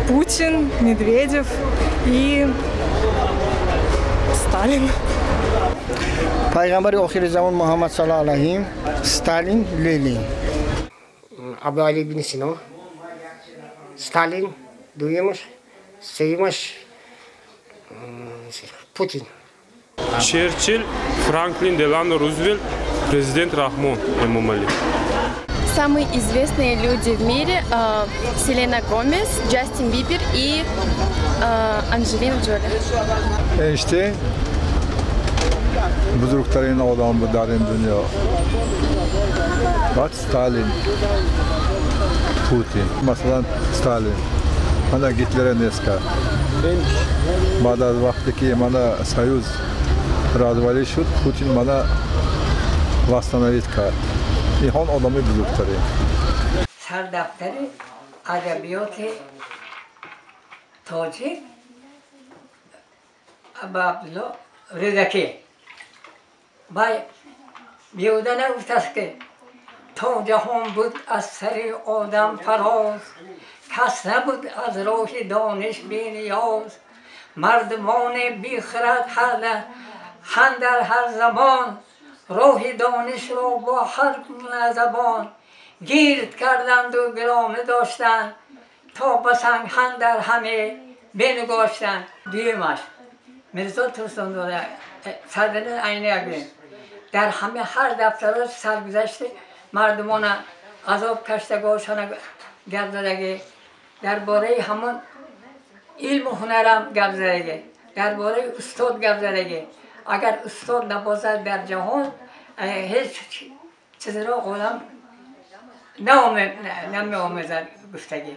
Путин, Медведев и Сталин. Пайғамбари охири замон Муҳаммад саллаллоҳу алайҳи, Сталин, Ленин. Абуали ибни Сино, Сталин, дуюмаш, сеюмаш Путин. Черчилл, Франклин Делано Рузвельт, президент Рахмон Эмомали. Самые известные люди в мире: Селена Гомес, Джастин Бибер и Анджелина Джоли. Эйнштейн бузургтарин одам буд дар ин дунё, баъд Сталин, Путин. Масалан, Сталин мана Гитлера нест кард. Баъд аз вақте ки мана Союз развалӣ шуд, Путин мана восстановить кард. Инҳон одамои бузургтарин. Сардафтари адабиёти тоҷик Абу Абдулло Рӯдакӣ. Вай беҳуда нагуфтааст, ки то ҷаҳон буд, аз сари одам фароз, кас набуд аз роҳи дониш бениёз. Мардумони бихирад ҳандар ҳар замон роҳи донишро бо ҳар гуна забон гирд карданду гиромӣ доштанд, то ба санг ҳандар ҳаме бенигоштанд. Дуюмаш Мирзо Турсунзода, Садриддин Айни. Гӯем, дар ҳама ҳар дафтарош саргузашти мардумона, азоб каштагошона гап задагӣ, дар бораи ҳамон илму ҳунарам гап задагӣ, дар бораи устод гап задагӣ. Агар устод набошад, дар ҷаҳон ҳеҷ чизро одам намеомезад гуфтагӣ.